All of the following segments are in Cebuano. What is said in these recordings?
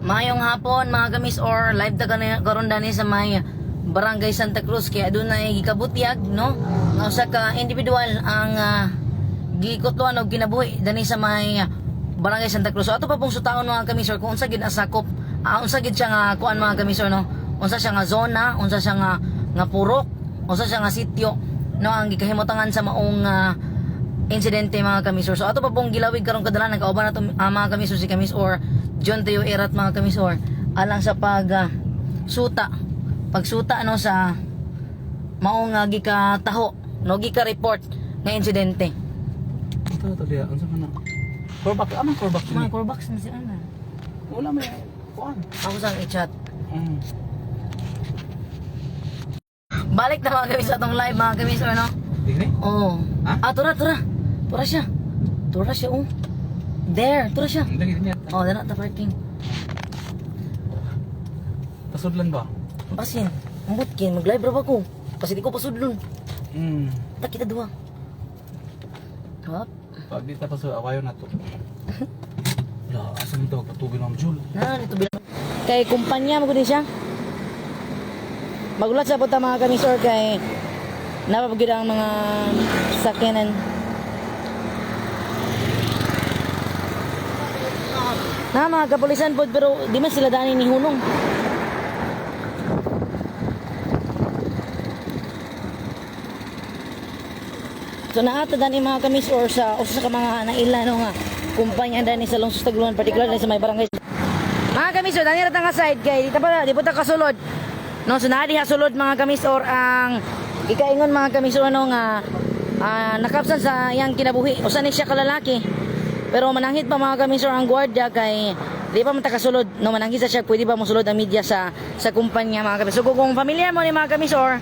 Maayong hapon, mga kamis or live ta karon dani sa may Barangay Santa Cruz kaya adunay gikabutyag, no, nga usa ka individual ang gikutloan og kinabuhi dani sa may Barangay Santa Cruz. So ato pa pong sutaon, mga kamis or, kung unsa gid ang sakop, unsa gid siya nga kuan, mga kamis or, no, unsa siya nga zona, unsa siya nga nga purok, unsa siya nga sitio, no, ang gikahimutangan sa maong insidente, mga kamisor. So ato pa pong gilawig karong kadalanan kauban nato mga kamisor si Kamis or John Teo Erat, mga kamisor, alang sa pag suta, pagsuta, no, sa maong gikataho, no, gika-report nga insidente. Ito to diya, unsa man na? Coreback, amang coreback Mga ni. Corbax na si ana. Wala may kuan. Ako sang i-chat. Balik na, mga kamisor, atong live, mga kamisor, no. Dili? Oo. Ha? Ah, tura, tura. Tura siya. Tura siya, oh. There, tura siya. Lagi niya. Oh, dara ta parking. Pasudlan ba? Basin, ambot kin, mag-live ra ba ko? Kasi di ko pasudlon. Ta kita duha. Hop. Pag di ta pasud, awayon na to. La, asa man to patubi ng Jul? Na, nito bilang. Kay kumpanya mo gud siya. Magulat sa punta, mga kamisor, kay napapagid ang mga sakyanan. Na mga kapulisan pod, pero di man sila dani ni hunong. So naata dani, mga kamis or, sa usa ka mga naila, no, nga kumpanya dani sa Lungsod Tagluan, particular sa may barangay. Mga kamis or, dani ra ta nga side kay di ta pa di po ta kasulod. No, so naa diha sulod, mga kamis or, ang ikaingon, mga kamis or, ano nga nakapsan sa iyang kinabuhi. Usa ni siya ka lalaki. Pero mananghit pa, mga kamis or, ang gwardiya kay di pa man ta kasulod, no, mananghit sa siya pwede ba mosulod ang media sa kumpanya, mga kamis. So kung familiar mo ni, mga kamis or,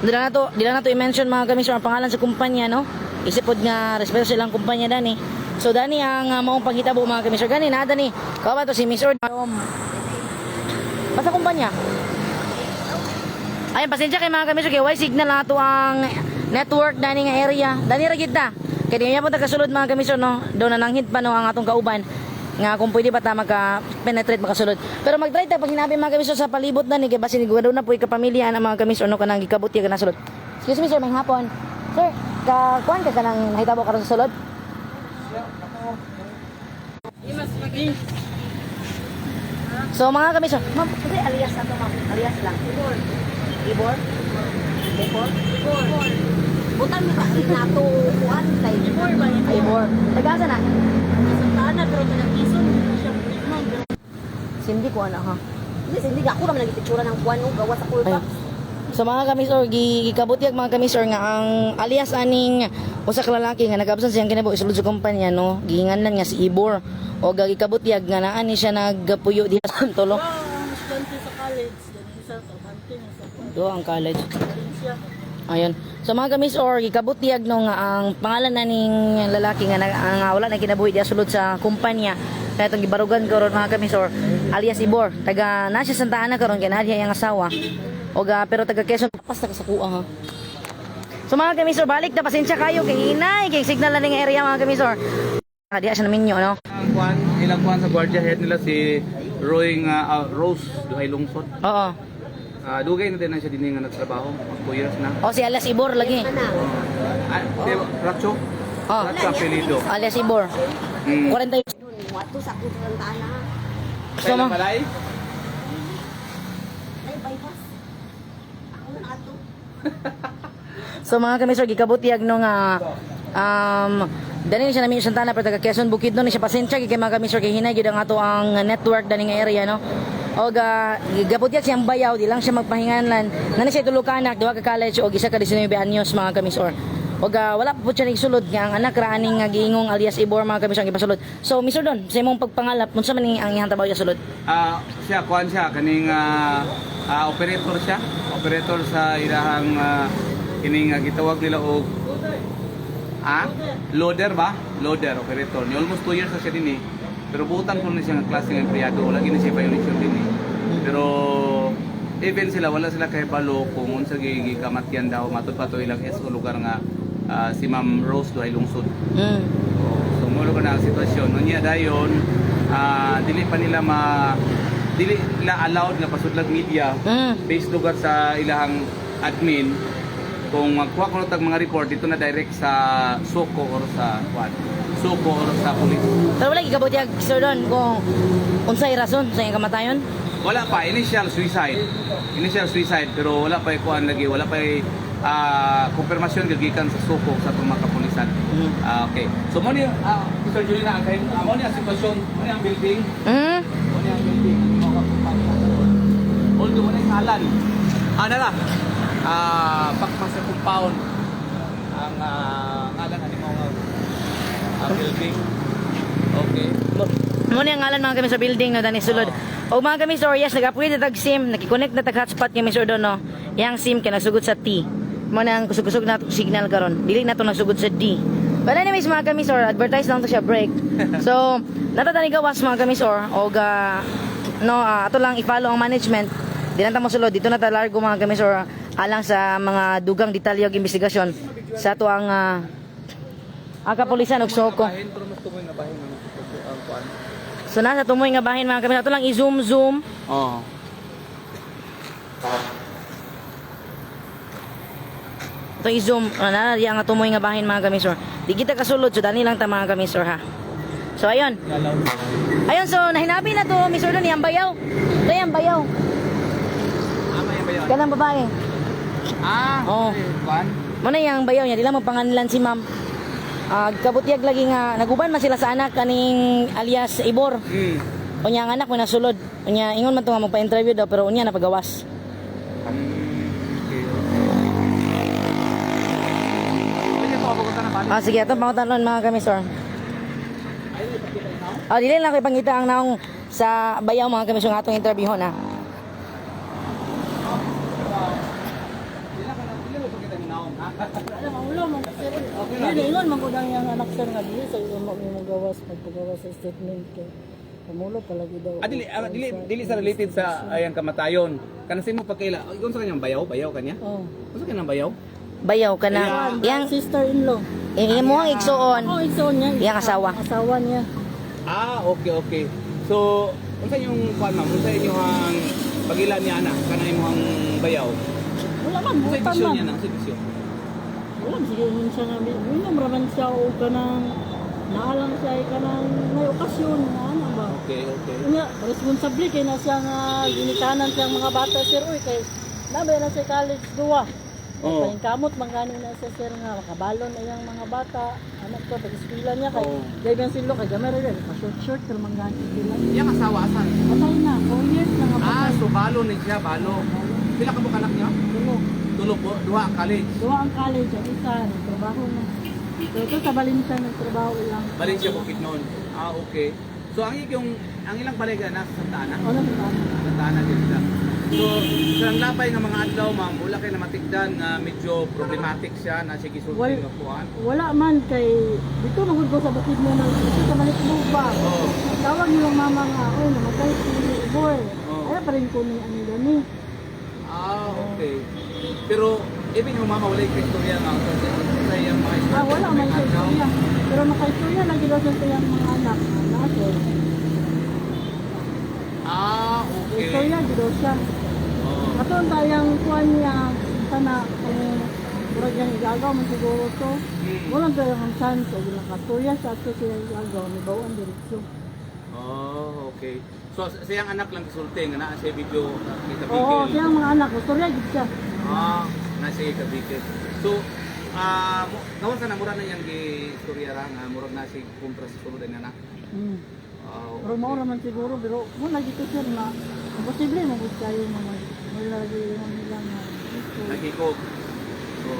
di na nato i-mention, mga kamis, ang pangalan sa kumpanya, no. Isip pod nga respeto sa ilang kumpanya dani. So dani ang maong panghitabo, mga kamis or, gani na dani. Kawa to si Miss Or. Basta kumpanya. Ayun, pasensya kay mga kamis or, kay way signal na ato ang network dani nga area. Dani ra gid ta. Kay di niya po ta kasulod, mga kamis or, no. Do nananghid pa, no, ang atong kauban nga kung pwede ba ta maka penetrate makasulod. Pero mag-try ta pag hinabi, mga kamis or, sa palibot na ni kay basin gugado na po kapamilya ang mga kamis or, no, kanang gikabot ya kanang sulod. Excuse me, sir, may hapon. Sir, ka kuan ka kanang nahitabo karon sa sulod? So mga kamis or, ma'am, kasi alias na to, ma'am. Alias lang. Ibor. Ibor? Ibor? Ibor. Butan mo ba nato kuan kay Ibor ba? Ibor. Taga-asa na? Santa Ana pero taga Quezon siya. Sindi ko ana ha. Hindi hindi ako raman nagpicture ng kuan no gawa sa Ayun. kulba. So mga kamis or, gikabutyag, mga kamis or, nga ang alias aning usa ka lalaki nga nagabsan siyang kinabuhi sulod sa kumpanya, no, giinganan nga si Ibor o gikabutyag nga naa ni siya nagpuyo diha sa tulo. Ang estudyante sa college, ganun sa kabante na sa Do ang college. probinsya. Ayun. So mga kamis or, gikabutyag, no, nga ang pangalan na ning lalaki nga ang wala na kinabuhi diha sulod sa kumpanya kaya itong gibarugan karon, mga kamis or, alias Ibor, taga na siya Santa Ana karon kay naa diha iyang asawa o ga, pero taga Quezon pas ta sa kuha ha. So mga kamisor, balik na, pasensya kayo kay inay kay signal na ning area, mga kamisor. Ah, diha siya naminyo, no. Ang kuan, ilang kuan sa guardia head nila si Roy nga Rose Duhay Lungsod. Oo. Dugay na din na siya dinhi nga nagtrabaho, mag 2 years na. O si alias Ibor lagi. Ana. Ah, di ba, Racho? Oh. Racho apelyido. Alias Ibor. 40. Dun wato sa ako sa Santa Ana. So, Kailan balay? Ay bypass. Ako na ato. So mga kamisor, gikabutyag, no, nga dani siya namin Santa Ana pero taga Quezon Bukidnon ni siya. Pasensya kay mga kamisor kay hinay gyud ang ato ang network dani nga area, no. Og gigabutyag siyang bayaw, di lang siya magpahinganlan. Nani siya tulo ka anak, duha ka college og isa ka 19 anyos, mga kamisor. Og wala pa po siya nagsulod nga ang anak ra aning nga giingong alias Ibor, mga kamisor, ang gipasulod. So Mr. Don, sa imong pagpangalap, unsa man ni ang iyang trabaho sa sulod? Siya kuan siya kaning operator siya, operator sa ilahang kining gitawag nila og loader ba? Loader operator. Ni almost 2 years na siya din eh. Pero buutan ko na siya nga klase ng empleyado, wala gini siya violation din eh. Pero even sila wala sila kahibalo kung unsa gikamatyan daw matud pa to ilang SO lugar nga si Ma'am Rose Duhay Lungsod. So mo na ang sitwasyon. Unya dayon, dili pa nila ma Dili nila allowed nga pasudlag media based lugar sa ilahang admin. Kung magkuha kuno tag mga report dito na direct sa Soko or sa what? Soko or sa police. Pero wala gikabutyag, Sir Don, kung unsay rason sa iyang kamatayon. Wala pa, initial suicide. Initial suicide, pero wala pa kuan lagi, wala pa kumpirmasyon gagikan sa Soko sa atong mga kapulisan. Ah, okay. So mo ni Sir Julina, ang mo ni ang sitwasyon, mo ni ang building, mo ni ang building ang mga kumpanya. Although wala yung ngalan. Ah, nara. Pakpak sa compound ang ngalan ani mo nga building. Okay. Mo ni ang ngalan, mga kami, sa building no, dani sulod. O mga kami, sir, yes, nag-upgrade na tag SIM, naki-connect na tag hotspot kami, sir Don, no. Yang SIM kay nagsugod sa T. Mo na ang kusog-kusog na signal karon. Dili na to nagsugod sa D. But anyways, mga kami, sir, advertise lang to siya break. So, natatani gawas, mga kami, sir, og no, ato lang i-follow ang management. Di na ta mo sulod dito na ta largo, mga kami, sir, alang sa mga dugang detalye og investigasyon sa ato ang kapulisan og Soko. Bahin, pero mas tumoy nga bahin ang kuan. So nasa tumoy nga bahin, mga kami. Ato lang i-zoom zoom. Oo. Ito i-zoom. Na diya nga tumoy nga bahin, mga kami, sir. Di kita kasulod, so dani lang ta, mga kami, sir, ha. So ayun. Ayun, so nahinabi na to, Mr. Don, yang bayaw. Ito yung bayaw. Ama yan ba yun? Kanang babae. Ah, Oo. okay. Kuan? Muna yung bayaw niya, di lang magpanganlan si ma'am. Kabutyag lagi nga naguban man sila sa anak kaning alias Ibor. Unya ang anak mo nasulod. Unya ingon man to nga magpa-interview daw, pero unya napagawas. Okay. Pwede ko ako na balik. Ah, sige, atong pangutanon, mga kami, sir. Ah, dili lang ko ipangita ang naong sa bayaw, mga kami, sa atong interview na. Alam, ang ulo man sir. Yun, ingon man gud ang iyang anak, sir, nga dili sa imo mo gawas magpagawas sa statement kay pamulo palagi daw. Ah, dili sa related sa ayang kamatayon. Kanang mo pagkaila, ikaw sa kanyang bayaw, bayaw kanya? Oh. Unsa kanyang bayaw? Bayaw ka na. Yang Sister-in-law. imuhang igsuon. Oh, igsoon niya. Iyang asawa. Asawa niya. Ah, okay. So, unsa yung kuan, ma'am? Unsa inyong pagila niya ana kanang imong bayaw? Wala man, Unsa butan bisyo man. niya na? Unsa bisyo? Wala man, sige yun siya nga. Minom raman siya o kanang naalang siya ay kanang may okasyon nga ano ba. Okay. Unya, responsable kay na siya nga ginikanan siyang mga bata, sir, uy, kay nabay na siya college duwa. Oo. Oh. Kamot man gani na siya, sir, nga makabalon na iyang mga bata. Anak ko pag eskwela niya kay oh. Gay silo kay gamay ra pa short short pero man gani sila. Iyang asawa asan? Patay na, 4 years na nga Ah, patay. so balo ni siya, balo. Pila ka mo anak niya? Tulo. Tulo po, duha college. Duha ang college, ang isa nagtrabaho na. So ito sa Valencia nagtrabaho ilang. Valencia Bukidnon. Ah, okay. So ang yung ang ilang balay nasa Santa Ana. Ano ba? Santa Ana din sila. So sa ang labay nga mga adlaw, ma'am, wala kay namatigdan nga medyo problematic siya na siya gisulti nga kuan. Wala man kay dito magud ko sa bukid mo na dito sa Malikbog ba. Oo. Tawag niyo ang mama nga, oh, namatay si Ibor. Oo. Ay, pa rin ko ni ano gani. Ah, okay. Pero even yung mama wala yung istorya nga sa iyang mga istorya. Ah, wala man May sa adlaw. istorya. Pero makaistorya lagi daw sa iyang mga anak. Anak, Ah, okay. istorya gid daw siya. Oo. Ato ang tayang kuan niya sana kung murag yang igagaw man siguro to. Wala tayang ang chance og nakatuya sa ato siya igagaw ni bawaan diretso. Oh, okay. So sa iyang anak lang gisulti nga naa siya video kita Oo, siyang mga anak, istorya gid siya. Ah, na siya kabikil. So, gawas na mura na iyang gi-istorya ra nga murag na siya kontra sa sulod na na. Ah, Pero mao ra man siguro, pero mo lagi to, sir, na imposible mo gud kayo mga wala lagi yung nila nga. Nagikog. So,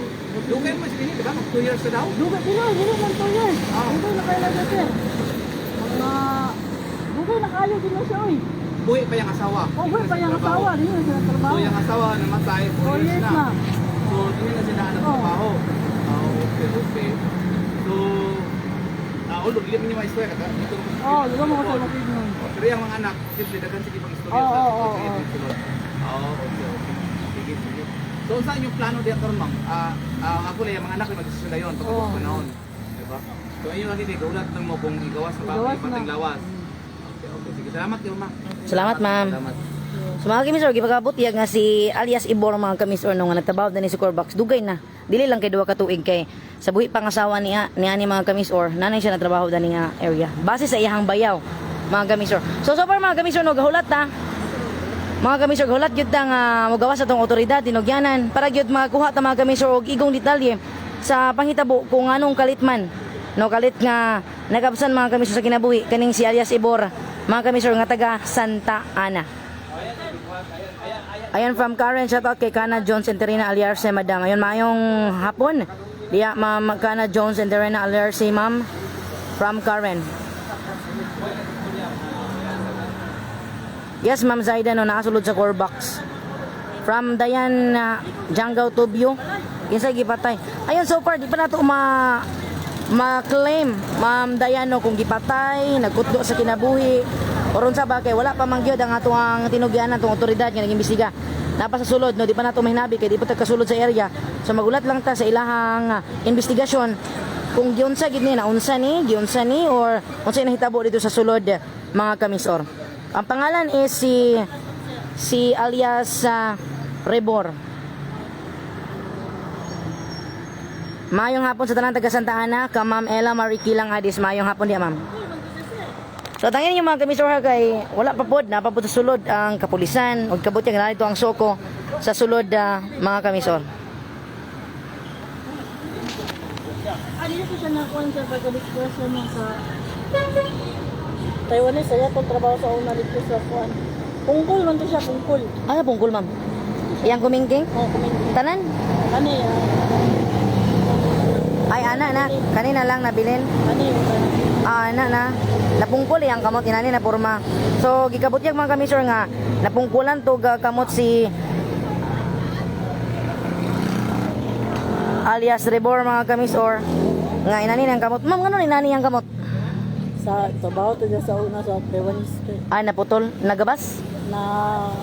dugay mo siya di ba? Mag 2 years na daw. Dugay dili dili man 2 years. Ah. Dugay na kayo lagi, sir. Mga dugay na kayo din na siya oy. Buhi pa yung asawa. Oh, buhi pa yung asawa, dili na siya trabaho. So, yung asawa namatay, 4 4 years years na. na. So, hindi na sila anak Oo. trabaho. Ah, okay. So, although, dili man niya ma-istorya ka, dito. Oh, di ba mo ko sa bukid nun? Pero yung mga anak, simple, daghan sige pang istorya Oo, sa oo, sa oo. sulod. Oo, okay. Sige. So, saan yung plano diya karon, ma'am? Ako lang, yung mga anak, magdesisyon na yun pag panahon. Diba? So, ayun lang hindi, gulat lang mo kung igawas na ba, Igawas ibatang na. lawas. Okay, sige. Salamat kay ma'am. Salamat, ma'am. Salamat. So mga kamisor, gipagabot iya nga si alias Ibor, mga kamisor, no, nga nagtrabaho na ni si Corvax dugay na. Dili lang kay 2 ka tuig kay sa buhi pang asawa niya ni ani, mga kamisor, nanay siya natrabaho dani nga area. Base sa iyahang bayaw, mga kamisor. So so far, mga kamisor, no, gahulat ta. Mga kamisor, gahulat gyud ta nga mogawas sa tong otoridad dinugyanan para gyud makakuha ta, mga kamisor, og igong detalye sa panghitabo kung anong kalit man. No, kalit nga nagabsan, mga kamisor, sa kinabuhi kaning si alias Ibor, mga kamisor, nga taga Santa Ana. Ayan, from Karen, shout out kay Kana Jones and Terena Aliarse, madam. Ayun, maayong hapon. Diya, ma'am Kana Jones and Terena Aliarse, ma'am. From Karen. Yes, ma'am Zaida, no, nakasulod sa core box. From Dayan Jangaw Tubio. Kinsa gipatay. Ayun, so far, di pa nato ma ma-claim, ma'am Dayan, no, kung gipatay, nagkutdo sa kinabuhi, or unsa ba, kay wala pa man gyud ang atuang tinugyanan, atong otoridad nga nag-imbestiga. Napa sa sulod, no, di pa nato mahinabi kay di pa ta kasulod sa area. So magulat lang ta sa ilahang investigasyon kung giunsa gid ni na unsa ni, giunsa ni or unsa nahitabo dito sa sulod, mga kamisor. Ang pangalan is si si alias Rebor. Mayong hapon sa tanan taga Santa Ana, ka Ma'am Ella Marikilang Adis. Mayong hapon diya, ma'am. So tangin yung mga kamisor ha, kay wala pa pod, na pa pod sa sulod ang kapulisan ug kabot yang narito ang soko sa sulod, mga kamisor. Ano yun ko siya nakuha sa pagka-discuss naman sa Taiwanese, saya kung trabaho sa una dito sa kuan. Pungkol man to siya, pungkol. Ano pungkol, ma'am? Iyang kumingking? Oh, kumingkol. Tanan? Ano yun? Ay, ana na. Kanina lang nabilin. Ano yun? Ah, ana na. Napungkol iyang kamot inani na porma. So gikabutyag, mga kamisor, nga napungkulan to ga kamot si alias Rebor, mga kamisor, nga inani ang kamot. Ma'am, ngano inani ang kamot? Sa trabaho to siya sa una sa Taiwanese. Kay Ah, naputol, nagabas. na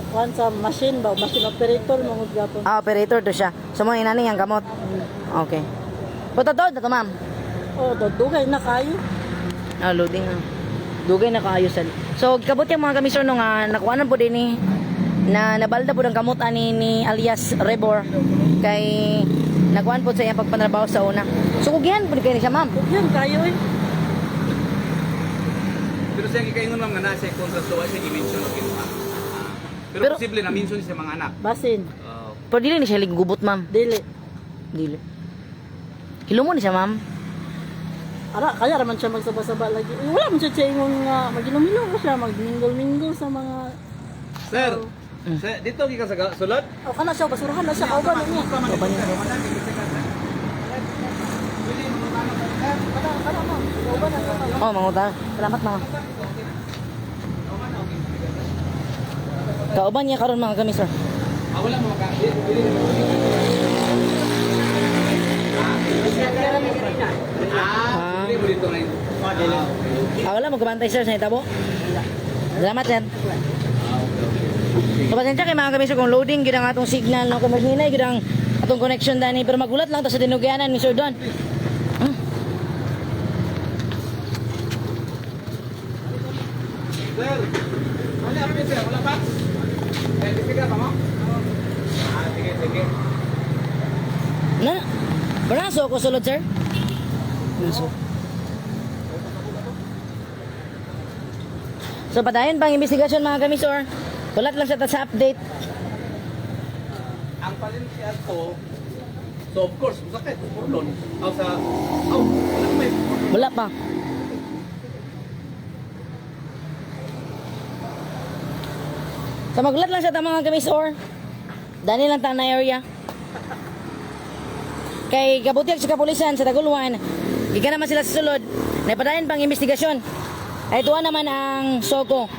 kuan sa machine ba, machine operator mga gapon. Ah, operator to siya. So mo inani ang kamot. Okay. Puto to, ma'am. Oh, dugay na kayo. Ah, loading na. Dugay na kaayo sa. So, kabot yung mga kamisor, no, nga nakuanan po din ni na nabalda po ng kamot ani ni alias Rebor kay nakuan po sa iyang pagpantrabaho sa una. So, kugihan po kayo ni siya, ma'am. Yun kayo eh. Pero siya gikaingon, ma'am, nga naa siya kontrato, wa siya gi-mention og kinuha. Ah, pero Pero- posible na mention siya mga anak. Basin. Pero dili ni siya gubot, ma'am. Dili. Dili. Hilumo ni siya, ma'am. Ara, kaya raman siya magsaba-saba lagi. Eh, wala man siya siya ingon nga maginom-inom ko siya, magmingle-mingle sa mga. Sir, sir, dito gikan sa sulod? Oh, kana siya basurahan na siya kauban na niya. Kauban niya. Kana kana mo. Kauban na siya. Oh, manguta. Salamat, ma'am. Kauban niya karon, mga kamisor. Ah, wala mo ka. Dili na mo. Ah, dili mo dito ngayon. Ah, okay. Ah, wala mo kabantay, sir, sa itabo. Salamat, sir. So, pasensya kay mga kamisor kung loading gyud ang atong signal, no, kung maghinay gyud ang atong connection dani, pero magulat lang ta sa dinugyanan ni Sir Don. Sir, wala pa sir, wala pa. Eh, sige ka pa mo? Ah, sige, sige. Na. Wala ko sulod, sir. Naso. So padayon pang investigasyon, mga kamisor. Gulat lang sa ta sa update. Ang palin siya ko, so of course, sakit, purlon. Aw sa, aw, wala may Wala pa. So magulat lang sa ta, mga kamisor. Dani lang ta na area. Kay kabutiag sa kapulisan sa Taguluan, gikan naman sila sa sulod. Napadayon pang investigasyon. Ay tuwa naman ang Soko.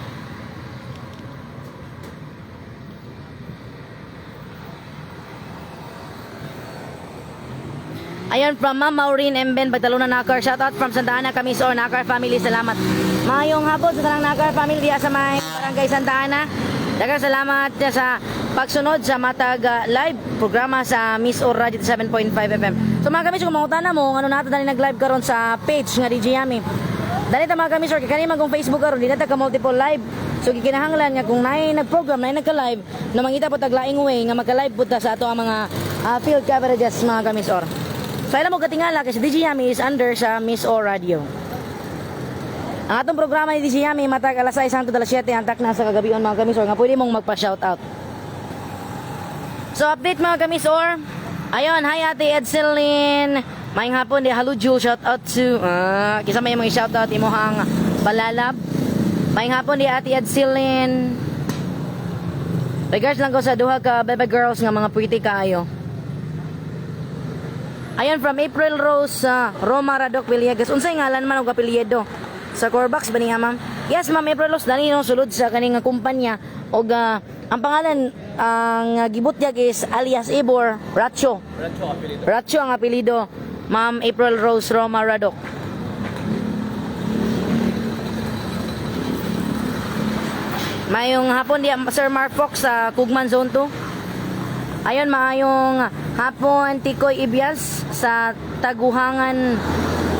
Ayan, from Ma'am Maureen M. Ben Pagtaluna Nakar. Shout out from Santa Ana Camisor, Nakar family. Salamat. Mayong hapon sa tanang Nakar family diya sa may Barangay Santa Ana. Daghang salamat sa pagsunod sa matag live programa sa Miss Or Radio 7.5 FM. So mga kamisor, kung mangutana mo, ano nato dali nag-live karon sa page nga DJ Yami. Dali ta, mga kamisor, kay kani man kung Facebook karon, di na ta ka multiple live. So gikinahanglan nga kung naay nag-program, naay nagka-live, na mangita po tag laing way nga magka-live pud ta sa ato ang mga field coverages, mga kamisor. So alam mo katingala kasi DJ Yami is under sa Miss O Radio. Ang atong programa ni DJ Yami matag alas 6 hangtod alas 7 antak na sa kagabion, mga kamisor, nga pwede mong magpa-shoutout. So update, mga kamisor. Ayon, hi Ate Edselyn. Maayong hapon di hello Jewel, shout out to kinsa may imong shout out, imuhang balalab. Maayong hapon di Ate Edselyn. Regards lang ko sa duha ka bebe girls nga mga pretty kaayo. Ayon, from April Rose Roma Radok Villegas. Unsay ngalan man og apelyido? Sa Corbax ba niya, ma'am? Yes, ma'am April Rose, dani no sulod sa kaning nga kumpanya og ang pangalan ang gibutyag is alias Ibor Racho. Rancho apelyido. Racho ang apelyido, Ma'am April Rose Roma Radok. Mayong hapon di Sir Mark Fox sa Kugman Zone 2. Ayon, maayong hapon Tikoy Ibias sa Taguhangan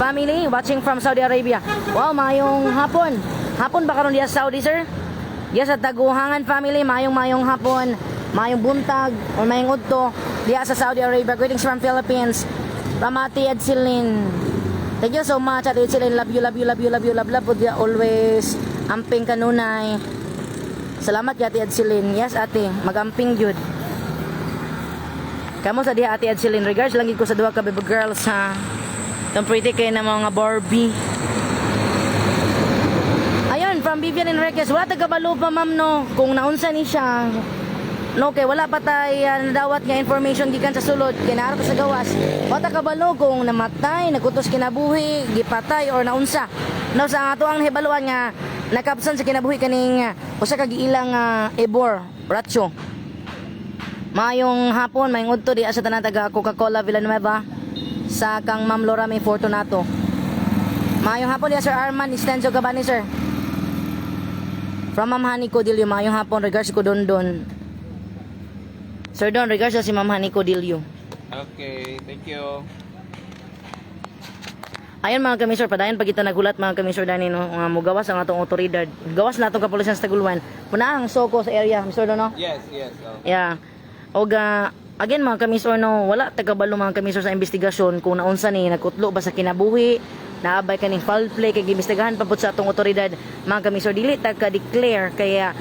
family watching from Saudi Arabia. Wow, maayong hapon. Hapon ba karon diya sa Saudi, sir? Diya sa Taguhangan family, maayong maayong hapon, maayong buntag or maayong udto diya sa Saudi Arabia. Greetings from Philippines. From Ate Edselyn. Thank you so much, Ate Edselyn. Love you, love you, love you, love you, love, love. Pud always. Amping kanunay. Salamat kay Ate Edselyn. Yes, ate. Magamping yun. Kamo sa diha, Ate Edselyn. Regards lang gid ko sa duha ka baby girls ha. Itong pretty kay na mga Barbie. Ayun, from Vivian Enriquez. Wala ta kabalo pa, ma'am, no. Kung naunsa ni siya. No, kay wala pa tay nadawat nga information gikan sa sulod kay naa ra ta sa gawas. Wala ta kabalo kung namatay, nagutos kinabuhi, gipatay or naunsa. No, sa ato ang hibaluan nga nakabsan sa kinabuhi kaning usa ka giilang Ebor Racho. Maayong hapon, maayong udto di sa tanan taga Coca-Cola Villanueva sa kang Ma'am Laura May Fortunato. Maayong hapon diya Sir Arman Istenzo Gabani, sir. From Ma'am Honey Codillo, maayong hapon, regards ko Don Don. Sir Don, regards sa si Ma'am Honey Codillo. Okay, thank you. Ayon, mga kamisor, padayon pag kita nagulat, mga kamisor, dani no, nga mugawas ang atong otoridad. Gawas na atong kapulisan sa Taguluan. Punahang soko sa area, Mr. Don, no? Yes. Oh. Yeah. Og again, mga kamisor, no, wala tagabalo, mga kamisor, sa investigasyon kung naunsa ni nagkutlo ba sa kinabuhi, naabay kaning foul play kay giimbestigahan pa pud sa atong otoridad, mga kamisor. Dili ta ka declare kaya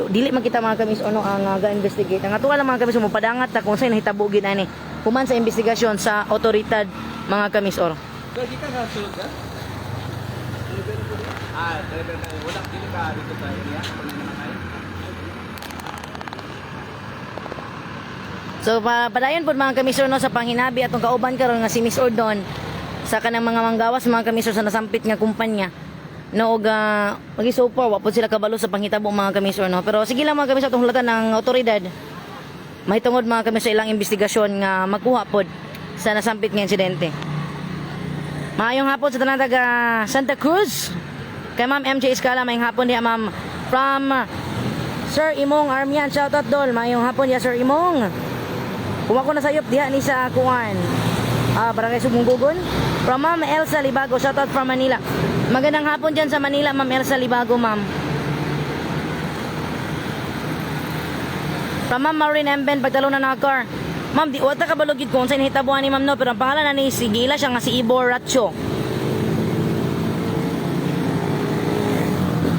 dili man kita, mga kamisor, no, ang ga-investigate. Ang ato lang, mga kamisor, mopadangat ta kung sa'y nahitabo gid ani human sa investigasyon sa otoridad, mga kamisor. So, di ka sa sulod ka? Ah, driver ka. Wala, dili ka dito sa area. Kung namatay. So padayon pod, mga kamisor, no, sa panghinabi atong kauban karon nga si Miss Ordon sa kanang mga manggawas, mga kamisor, sa nasampit nga kumpanya. No, og magi so far wa pod sila kabalo sa panghitabo, mga kamisor, no. Pero sige lang, mga kamisor, atong hulatan ng otoridad. Mahitungod, mga kamisor, sa ilang investigasyon nga makuha pod sa nasampit nga insidente. Maayong hapon sa tanan taga Santa Cruz. Kay Ma'am MJ Escala, maayong hapon diha, ma'am. From Sir Imong Armian, shout out dol. Maayong hapon diha, Sir Imong. Kung ako nasayop diha ni sa kuan. Ah, Barangay Sugbong. From Ma'am Elsa Libago, shout out from Manila. Magandang hapon diyan sa Manila, Ma'am Elsa Libago, ma'am. From Ma'am Maureen Emben, pagtalo na car. Ma'am, di wata ka balugid kung sa nahitabuan ni ma'am, no, pero ang pangalan na ni si Gila siya nga si Ibor Racho.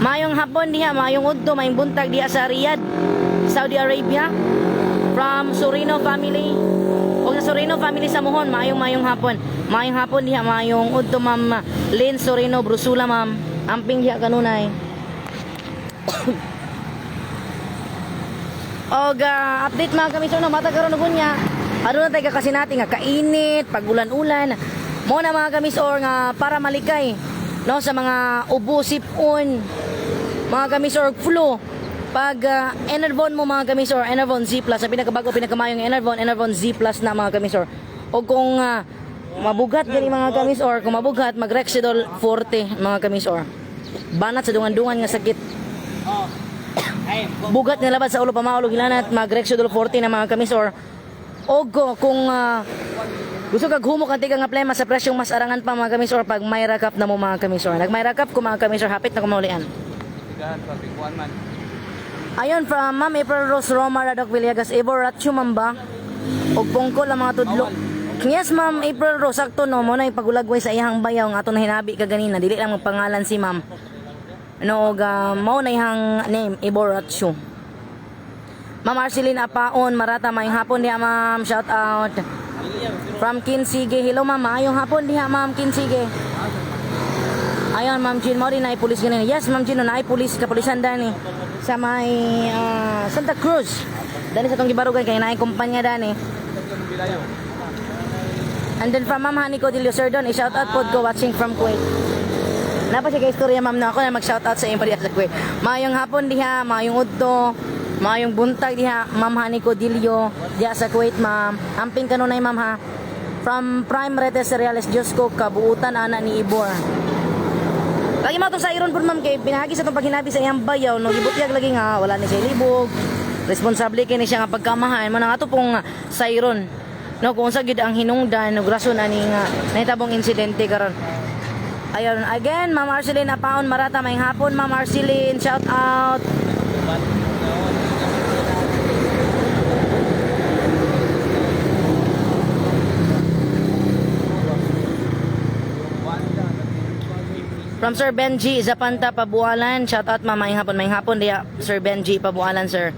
Mayong hapon diha, mayong udto, mayong buntag diha sa Riyadh, Saudi Arabia. From Surino family. O sa Surino family sa Mohon, mayong mayong hapon. Mayong hapon diha, mayong udto, Ma'am Lynn Surino Brusula, ma'am. Amping diha kanunay. Og update, mga kami, no, mata karon og unya. Aduna tay kakasinati nga kainit, pagulan-ulan. Mo na, mga kamisor, nga para malikay no sa mga ubo, sipon, mga kamisor, flu. Pag Enervon mo, mga kamisor, Enervon Z Plus, sa pinakabago, pinakamayong Enervon, Enervon Z Plus na, mga kamisor. O kung mabugat gani, mga kamisor, kung mabugat, mag Rexidol Forte, mga kamisor. Banat sa dungan-dungan nga sakit. Bugat nga labad sa ulo, pamaulog hilanat, mag Rexidol Forte na, mga kamisor. O kung gusto kag humok ang tiga nga plema sa presyong mas arangan pa, mga kamisor, pag may rakap na mo, mga kamisor. Nag may rakap ko, mga kamisor, hapit na kumaulian. Tigahan pa, kuan man. Ayon from Ma'am April Rose Roma Radok Villegas, Ibor Ratio ma'am ba? Og pungkol ang mga tudlo. Yes, Ma'am April Rose, sakto no mo na ipagulagway sa iyang bayaw nga ato na hinabi ka ganina, dili lang magpangalan si Ma'am. No, og mao na iyang name, Ibor Ratio. Ma'am Arceline Apaon, Marata, maayong hapon diha, ma'am. Shout out. From Kinsige. Hello, ma'am. Maayong hapon diha, ma'am Kinsige. Ayon, Ma'am Jean, mao rin naay pulis ganina. Yes, Ma'am Jean, no, naay pulis, kapulisan dani sa may Santa Cruz. Dani sa tong gibarugan kay naay kumpanya dani. And then from Ma'am Honey Codillo, Sir Don, i-shout out pod ko watching from Kuwait. Napa siya kay istorya, ma'am, na ako na mag-shout out sa inyo diha sa Kuwait. Maayong hapon diha, maayong udto, maayong buntag diha, Ma'am Honey Codillo, diha sa Kuwait, ma'am. Amping kanunay, ma'am, ha. From Prime Retes Cereales, Diyos ko, kabuutan ana ni Ibor. Lagi mo itong sa iron po, ma'am, kay pinahagi sa itong paghinabi sa iyang bayaw, no, gibutyag lagi nga, wala ni siya libog, responsable kini siya nga pagkamahan, mo na nga to pong sayron. No, kung unsa gyud ang hinungdan, no, rason ani nga nahitabong insidente karon. Ayun, again, Ma'am Arceline Apaon Marata, may hapon, Ma'am Arceline, shout out. From Sir Benji Zapanta Pabualan, shout out, ma'am, may hapon diya Sir Benji Pabualan, sir.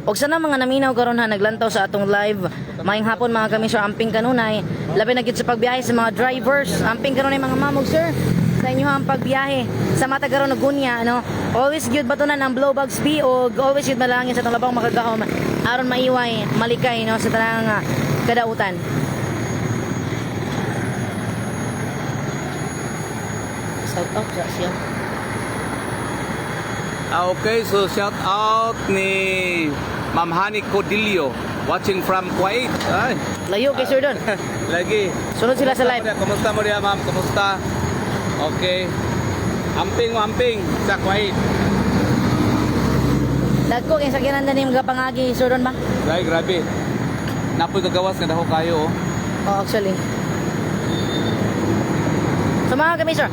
Og sana mga naminaw karon ha naglantaw sa atong live. Maayong hapon mga kami, sir, amping kanunay. Labi na gyud sa pagbiyahe sa mga drivers. Amping kanunay mga ma'am ug sir sa inyo ang pagbiyahe. Sa mata karon og gunya no. Always gyud batunan ang blowbags B og always gyud malangin sa atong labang makagahom aron maiway malikay no sa tanang kadautan. Shout out sa siya. Ah, okay, so shout out ni Ma'am Hani Codillo watching from Kuwait. Ay, Layo kay Sir Don. lagi. Sunod sila sa live. Kumusta mo diya, ma'am? Kumusta? Okay. Amping mo, amping sa Kuwait. Dagko kay sakyanan na nimong pangagi Sir Don ba? Ay, grabe. Napoy kagawas nga dako kayo oh. Oh, actually. So mga kami, sir.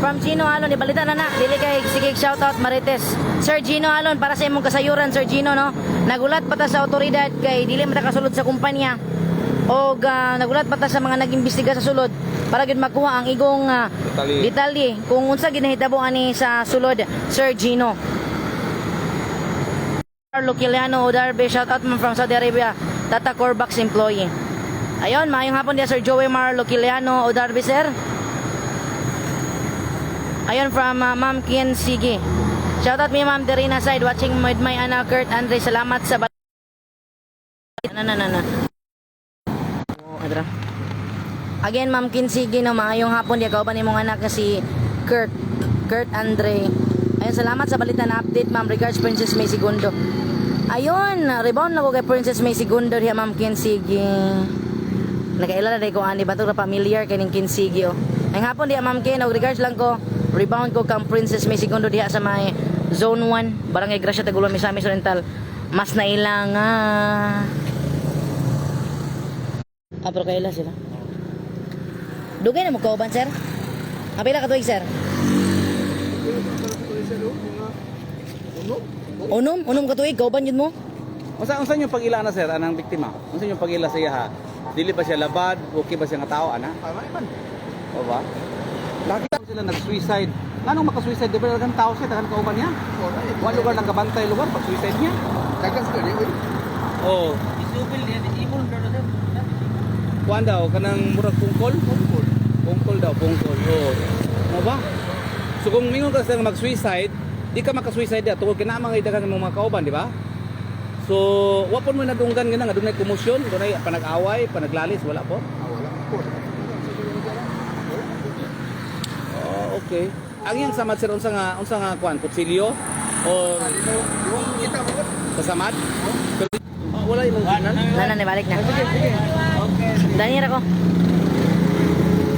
From Gino Alon, ibalita na na. Dili kay sige shoutout Marites. Sir Gino Alon, para sa imong kasayuran, Sir Gino, no? Nagulat pa ta sa otoridad kay dili man ta kasulod sa kumpanya. Og nagulat pa ta sa mga nag-imbestiga sa sulod para gyud makuha ang igong Detalye. detalye kung unsa ginahitabo ani sa sulod, Sir Gino. Carlo Kiliano Odarbe, shoutout man from Saudi Arabia, Tata Corbax employee. Ayun, maayong hapon diya Sir Joey Marlo Kiliano Odarbe, sir. Ayun from Ma'am Kian Sige. Shoutout mi Ma'am Derina side watching with my anak Kurt Andre. Salamat sa na na na na. Oh, adra. Again, Ma'am Kinsigi, no, maayong hapon diya kauban imong anak nga si Kurt Kurt Andre. Ayun, salamat sa balita na update, Ma'am. Regards, Princess May Segundo. Ayun, rebound na ko kay Princess May Segundo diya, Ma'am Kinsigi. Nakaila na ko ani ba to familiar kay ning Kinsigi oh. Ang hapon diya Ma'am Ken, og regards lang ko. Rebound ko kang Princess May Segundo diha sa may Zone 1, Barangay Gracia, Taguluan, Misamis Oriental. Mas nailang ah. Ah, pero kaila sila. Dugay na mo kauban, sir? Apila ka tuig, sir? Unom? Unom ka tuig? Kauban yun mo? Unsa unsa yung pag-ila na sir anang biktima? Unsa yung pag-ila sa iya ha? Dili ba siya labad? Okay ba siya nga tao ana? O ba? Lagi sila nag-suicide. Nganong maka-suicide? Di ba daghang tao siya, daghang kauban niya? Wa lugar lang kabantay lugar pag suicide niya. Dagang sa kanya, uy. Oo. Kuan daw kanang murag pungkol? Pungkol. Pungkol daw, pungkol. Oo. Mo ba? So kung mingon ka sa mag-suicide, di ka maka-suicide dia tungod kay naa mga daghang mga kauban, di ba? So, wa pon mo nadunggan nga nga dunay komosyon, dunay panag-away, panaglalis, wala po. Ah, wala po. Oh, okay. Ang iyang samad sir unsa nga kuan, kutsilyo o Yung kita mo. sa samad? Oh, wala imong signal. Na, na, balik na. Daniel ako.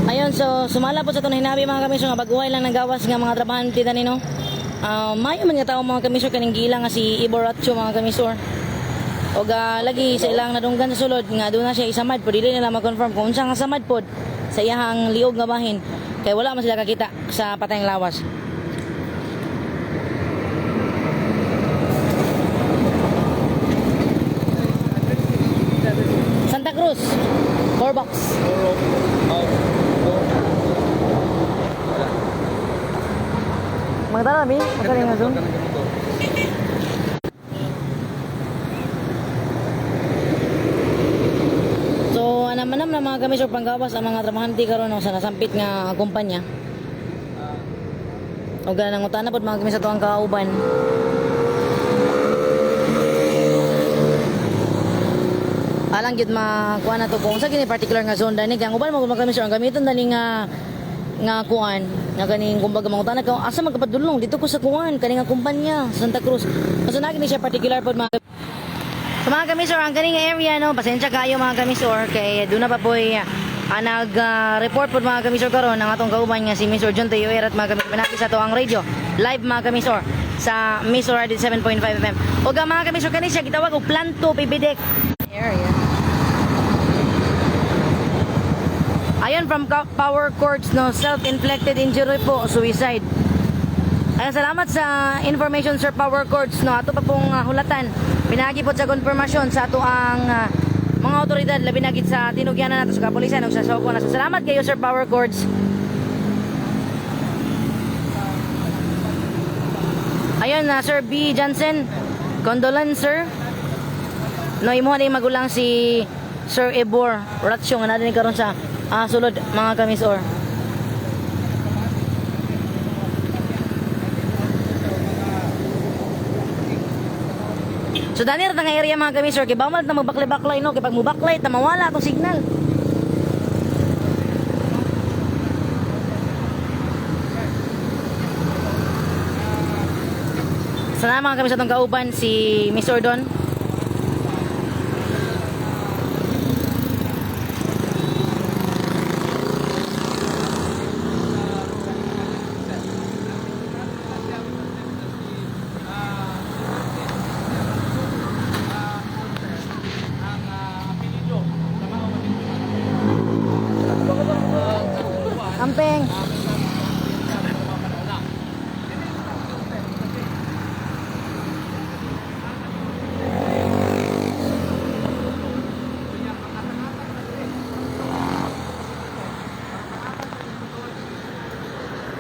Ayun, so sumala po sa itong hinabi mga kamisyo nga baguhay lang ng gawas nga mga trabahante dani no. Mayo man nga tao mga kamisyo kaning gila nga si Ibor Ratcho mga kamisyo. Og lagi sa ilang nadunggan sa sulod nga doon na siya isamad po dili nila ma-confirm kung unsa nga samad pod sa iyahang liog nga bahin kay wala man sila kakita sa patayng lawas. Cruz. Four box. 4, 5, 4. Mga tara, bi. Magaling nga zone. So, anam-anam na mga kami sir panggawas ang mga trabahante karon no, sa nasampit nga kumpanya. O ganang utana pod mga kami sa tuang kauban. Alang gid makuha na to kung sa kini particular nga zone dani kay ang uban mo mga kami sir ang gamiton dani nga nga kuan nga kaning kumbaga mangutana ka asa magkapadulong dito ko sa kuan kani nga kumpanya sa Santa Cruz. Asa na kini siya particular pod mga. So mga kamisor, ang kaning area no, pasensya kayo mga kamisor kay doon na pa po'y nag-report po mga kamisor karon ang atong kauban nga si Mr. John Teo at mga kamisor pinaki sa tuang radio live mga kamisor sa Misor Radio 7.5 FM. Ug ang mga kamisor kani siya gitawag og Planto Pibidek area. Ayon from Power Courts no, self-inflicted injury po, suicide. Ay, salamat sa information, Sir Power Courts, no. Ato pa pong hulatan. Pinagi po sa konfirmasyon sa ato ang mga otoridad labi na gid sa tinugyanan nato sa kapulisan ug sa Soko na. So, salamat kayo, Sir Power Courts. Ayun na Sir B Johnson, condolence sir. No, imo na yung magulang si Sir Ebor Ratsyo nga naa karon sa sulod mga kamisor. So dani ra nga area mga kamisor kay bawal na magbaklay-baklay no kay pag mubaklay ta mawala atong signal. Salamat mga kami sa itong kauban si Miss Ordon. Ampeng.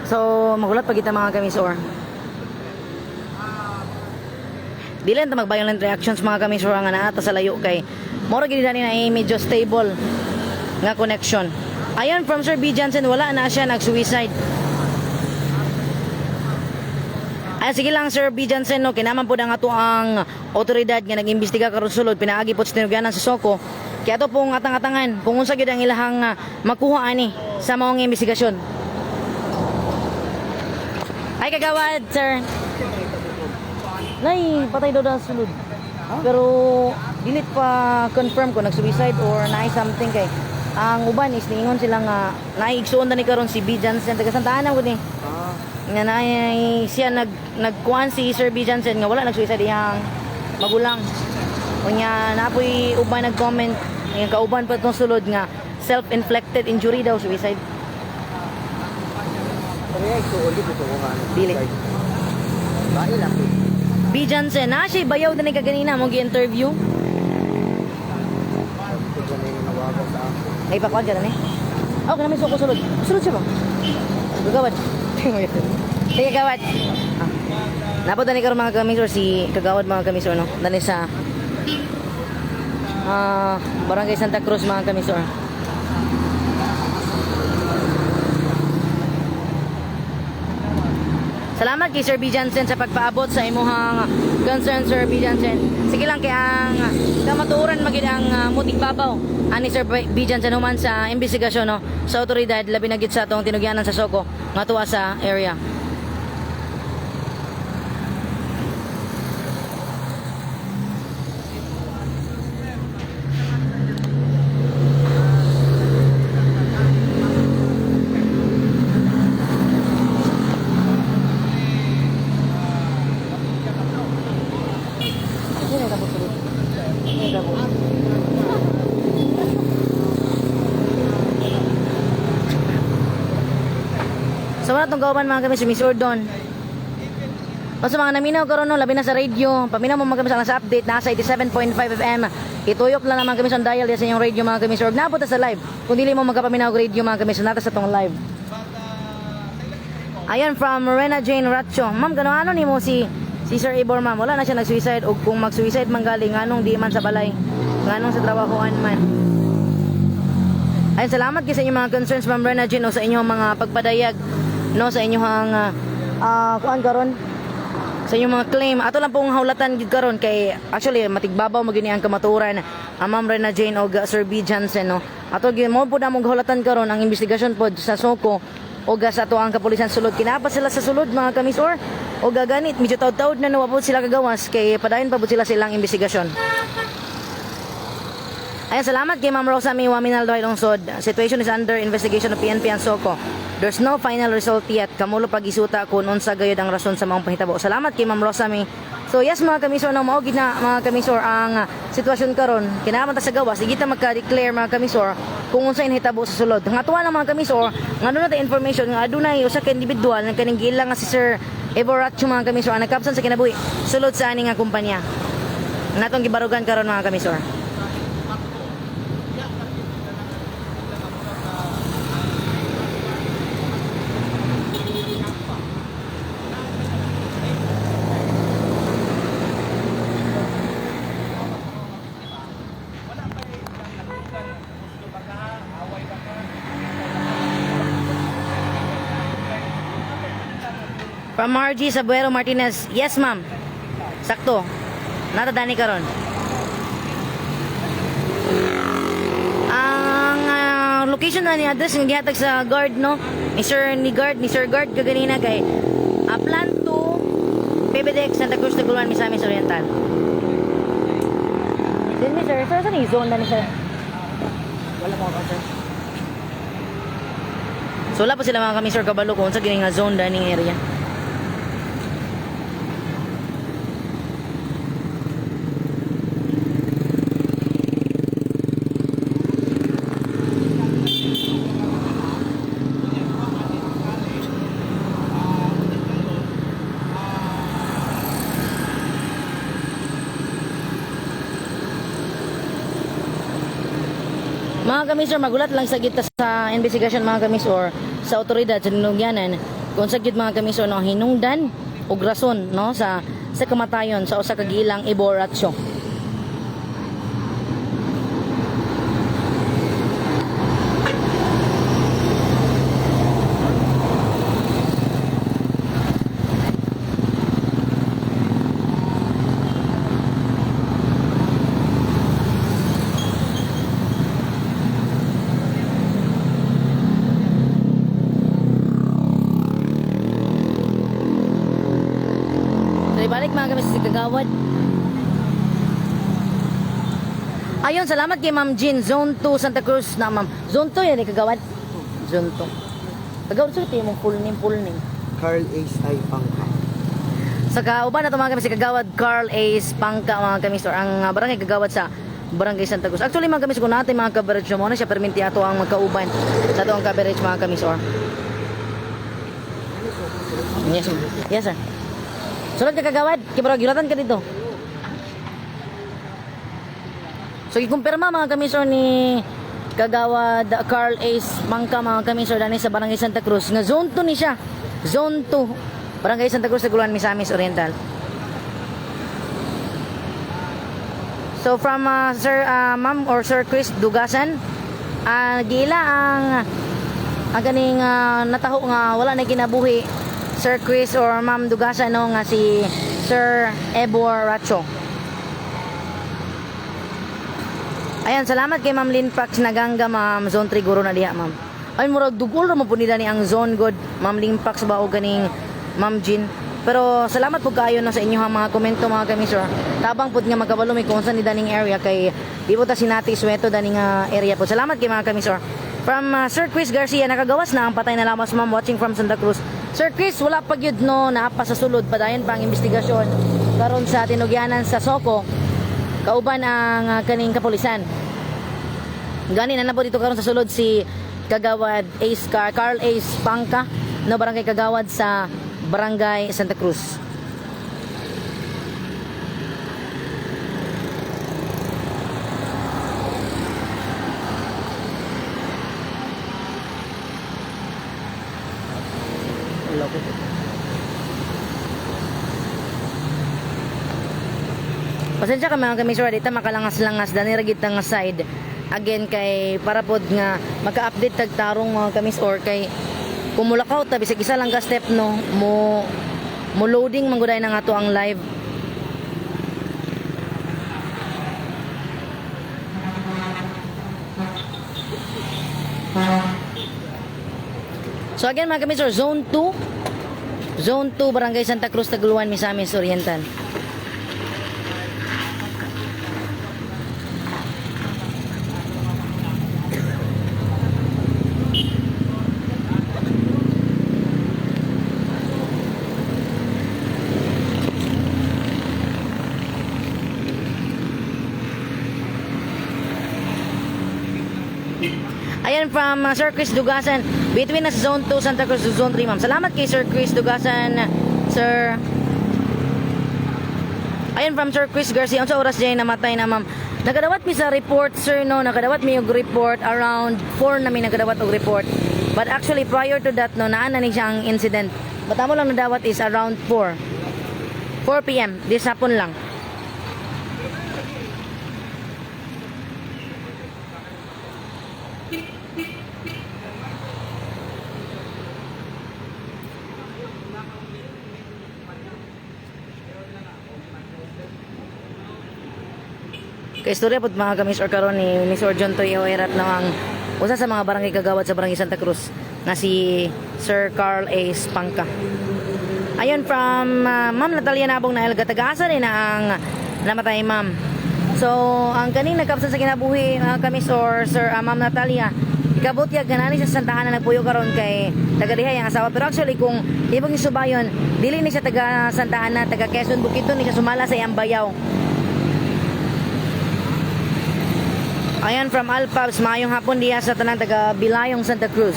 So, magulat pag kita mga kamisor. Dili ta mag-violent reactions mga kamisor nga naa ta sa layo kay mora gid dani na eh, medyo stable nga connection. Ayon from Sir B Johnson, wala na siya nag-suicide. Ay sige lang Sir B Johnson no, kinaman po ang ato ang otoridad nga nag-imbestiga karon sulod pinaagi po sa tinugyanan sa Soko. Kaya ato pong atang-atangan kung unsa gyud ang ilahang makuha ani sa maong investigasyon. Ay kagawad, sir. Nay, patay daw na sulod. Pero dili pa confirm ko nag-suicide or naay something kay ang uban is niingon sila nga naay igsuon na ni karon si B Johnson taga Santa Ana gud ni. Nga naay siya nagkuan si Sir B Johnson nga wala nag-suicide iyang magulang. Unya napoy uban nag-comment nga kauban pa tong sulod nga self-inflicted injury daw suicide. Dili. Bae lang. B Johnson, na siya bayaw na ni kaganina mo gi-interview. Ay pakuan ka na ni. Oh, kana may suko sulod. Sulod siya ba? Gagawad. Sige, gawad. Ah. Napod na ni karon mga kamisor si kagawad mga kamisor no. Dani sa Barangay Santa Cruz mga kamisor. Salamat kay Sir B. Johnson sa pagpaabot sa imuhang concern, Sir B. Johnson. Sige lang kay ang kamatuoran magid ang muting babaw ani Sir B. Johnson human sa investigasyon no sa otoridad labi na gid sa atong tinugyanan sa Soko nga tuwa sa area. So wala tong gawan mga kami si Miss Ordon. O sa mga naminaw karon, no, labi na sa radio, paminaw mo mga kami sa update nasa 87.5 FM. Ituyok lang naman kami sa dial diya sa inyong radio, mga kami. Or napunta sa live. Kung dili mo magkapaminaw og radio, mga kami, nata sa tong live. Ayan, from Rena Jane Racho. Ma'am, gano ano nimo si Sir Ibor, ma'am? Wala na siya nag-suicide, og kung mag-suicide man galing, nganong di man sa balay? Nganong sa trabahoan man? Ay, salamat kay sa inyong mga concerns, Ma'am Rena Jane, o sa inyong mga pagpadayag, no, sa inyong kuan karon, sa inyong mga claim. Ato lang pong hawlatan gid karon kay actually matigbabaw magini ang kamatuoran ang Ma'am Rena Jane og Sir B Johnson, no. Ato gyud mo pud among hawlatan karon ang investigasyon pod sa Soko og sa ato ang kapulisan sulod. Kinapa sila sa sulod, mga kamis, or og ganit medyo taud-taud na, no, wa pod sila kagawas kay padayon pa pod sila sa ilang investigasyon. Ayan, salamat kay Ma'am Rosa May Waminaldo Lungsod. Situation is under investigation of PNP and Soko. There's no final result yet. Kamulo pag-isuta kung unsa gayud ang rason sa mga panghitabo. Salamat kay Ma'am Rosa May. So yes, mga kamisor, no, mao gid na, mga kamisor, ang sitwasyon karon. Kinahanglan ta sa gawas, sige ta magka-declare, mga kamisor, kung unsa hitabo sa sulod. Nga tuwa lang, mga kamisor, nga aduna ta information nga adunay usa ka individual nga kaning giila nga si Sir Evoracho, mga kamisor, ang nagkapsan sa kinabuhi sulod sa ani nga kumpanya. Natong gibarugan karon, mga kamisor. From Margie Sabuero Martinez. Yes, ma'am. Sakto. Natadani karon. Ang location na ni address nga gihatag sa guard, no, ni Sir Guard kaganina kay Plan 2 PBDX Santa Cruz de Gulman, Misamis Oriental. Excuse me, sir. Sir, saan yung zone na ni sir? Wala mo ako, sir. So wala pa sila, mga kami, sir, kabalo kung sa gini nga zone dining area. Mga kami, sir, magulat lang sa gita sa investigation, mga kami, or sa otoridad sa Dinugyanan kung sa gid, mga kami, sir, no, hinungdan og rason, no, sa kamatayon sa usa ka gilang Ibor Ratio. So ibalik, mga kami, sa Kagawad. Ayun, salamat kay Ma'am Jean, Zone 2, Santa Cruz na, ma'am. Zone 2 yan, eh, Kagawad. Zone 2. Kagawad, sir, ito yung full name, full name. Carl Ace I. Pangka. Sa kauban na ito, mga kami, si Kagawad Carl Ace Pangka, mga kami, or ang barangay Kagawad sa Barangay Santa Cruz. Actually, mga kami, kung natin mga coverage mo na siya perminti ato ang magkauban sa ato ang coverage, mga kami, or. Yes, ma'am. Yes, sir. Sulod ka, Kagawad, kibro gilatan ka dito. So gikumpirma, mga kami, sir, ni Kagawad Carl Ace Pangka, mga kami, sir, dani sa Barangay Santa Cruz nga Zone 2 ni siya. Zone 2. Barangay Santa Cruz, Taguluan, Misamis Oriental. So from Sir Ma'am or Sir Chris Dugasan, giila ang kaning nataho nga wala na kinabuhi, Sir Chris or Ma'am Dugasan, no, nga si Sir Ebor Racho. Ayan, salamat kay Ma'am Lynn Pax Naganga, ma'am. Zone 3 guro na diha, ma'am. Ay, murag dugol ra man po nila ni ang zone god. Ma'am Lynn Pax ba o ganing Ma'am Jean. Pero salamat po kayo na sa inyong mga komento, mga kami, sir. Tabang pud nga magkabalo may kung saan ni daning area kay di po ta sinati sweto daning area po. Salamat kay mga kami, sir. From Sir Chris Garcia, nakagawas na ang patay na lamas, ma'am, watching from Santa Cruz. Sir Chris, wala pa gyud, no, naa pa sa sulod, padayon pa ang investigasyon karon sa tinugyanan sa Soko kauban ang kaning kapulisan. Gani na po dito karon sa sulod si Kagawad Ace Carl Ace Pangka, no, barangay Kagawad sa Barangay Santa Cruz. Pasensya ka mga kamisor, dita makalangas-langas dani ra gid ta nga side. Again kay para pod nga maka-update tag tarong mga kamisor kay kung mulakaw ta bisag isa lang ka step no mo mo loading man gud na nga to ang live. So again mga kamisor, Zone 2. Zone 2, Barangay Santa Cruz, Taguluan, Misamis Oriental. Ayan from Sir Chris Dugasan, between na sa Zone 2, Santa Cruz to Zone 3, ma'am. Salamat kay Sir Chris Dugasan, sir. Ayan from Sir Chris Garcia, unsa oras diay namatay na ma'am? Nagadawat mi sa report sir no, nagadawat mi og report around 4 na mi nagadawat og report. But actually prior to that no, naa na ni siya ang incident. But amo lang nadawat is around 4. 4 PM this hapon lang. Kay istorya pod mga kamis or karon ni Miss Orjon Toy Erat na ang usa sa mga barangay kagawad sa Barangay Santa Cruz nga si Sir Carl A. Spangka. Ayon from Ma'am Natalia Nabong na Elga taga-asa rin na ang namatay ma'am. So, ang kaning nagkapsan sa kinabuhi mga kamis or Sir Ma'am Natalia, ikabutyag ganani sa Santa Ana nagpuyo karon kay taga diha ang asawa. Pero actually kung ibang isubayon, dili ni siya taga Santa Ana, taga Quezon Bukidnon ni siya sumala sa iyang bayaw. Ayan from Alpabs, maayong hapon diya sa tanang taga Bilayong Santa Cruz.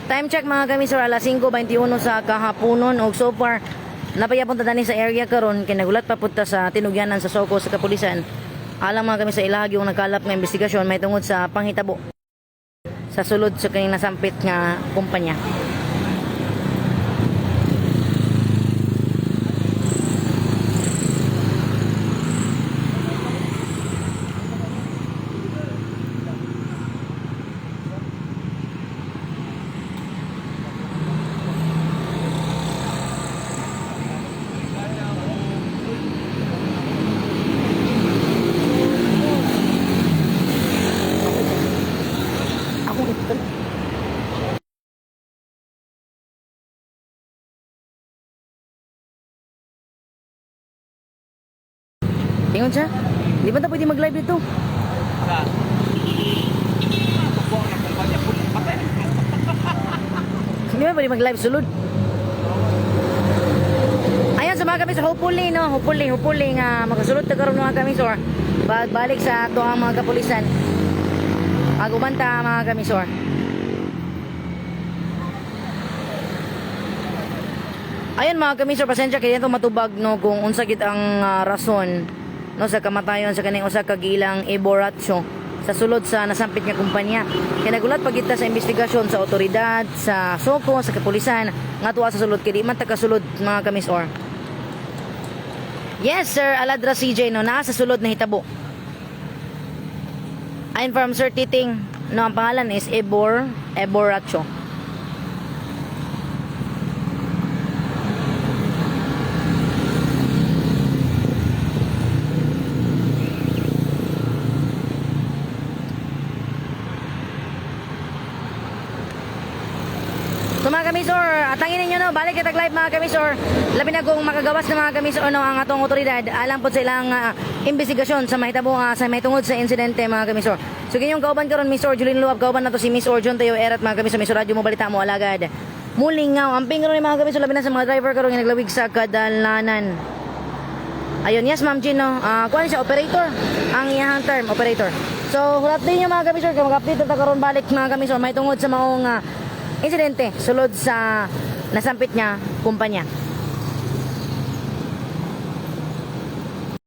Time check mga kami sir, alas 5:21 sa kahaponon og so far napayapon ta dani sa area karon kay nagulat pa pud ta sa tinugyanan sa Soko sa kapulisan. Alang mga kami sa ilahag yung nagkalap nga investigasyon may tungod sa panghitabo sa sulod sa kaning nasampit nga kumpanya. Ako ito. Ingon siya. Di ba ta pwede mag-live dito? Sa Tubo na kumpanya po. Patay na. Hindi ba pwede mag-live sulod? Ayan sa mga kami sa hopefully no, hopefully, hopefully nga makasulod ta karon mga kami sir. Balik sa ato ang mga kapulisan. Aguman ta mga kami sir. Ayan mga kami sir, pasensya kay dito matubag no kung unsa gid ang rason no sa kamatayon sa kaning usa ka gilang Eboracho sa sulod sa nasampit nga kumpanya. Kay nagulat pag kita sa investigasyon sa otoridad, sa soko, sa kapulisan nga tuwa sa sulod kay di man ta kasulod mga kamisor. Yes sir, Aladra CJ no naa sa sulod na hitabo. Ayon from Sir Titing, no ang pangalan is Eboracho. So mga kamisor, atangin ninyo no, balik kita live mga kamisor. Labi na kung makagawas na mga kamisor no, ang atong otoridad alang po sa ilang investigasyon sa mahitabo sa mahitungod sa insidente mga kamisor. So kinyong kauban karon Miss Orjulin Luab, kauban nato si Miss Orjon Tayo Erat mga kamisor, Miss Radyo mo balita mo alagad. Mulingaw, amping karon ni mga kamisor labi na sa mga driver karon nga naglawig sa kadalanan. Ayun, yes Ma'am Gino. Kuan siya operator. Ang iyahang term, operator. So, hulat din yung mga kamisor, kay mag-update na ta karon balik mga kamisor may tungod sa maong insidente sulod sa nasampit niya kumpanya.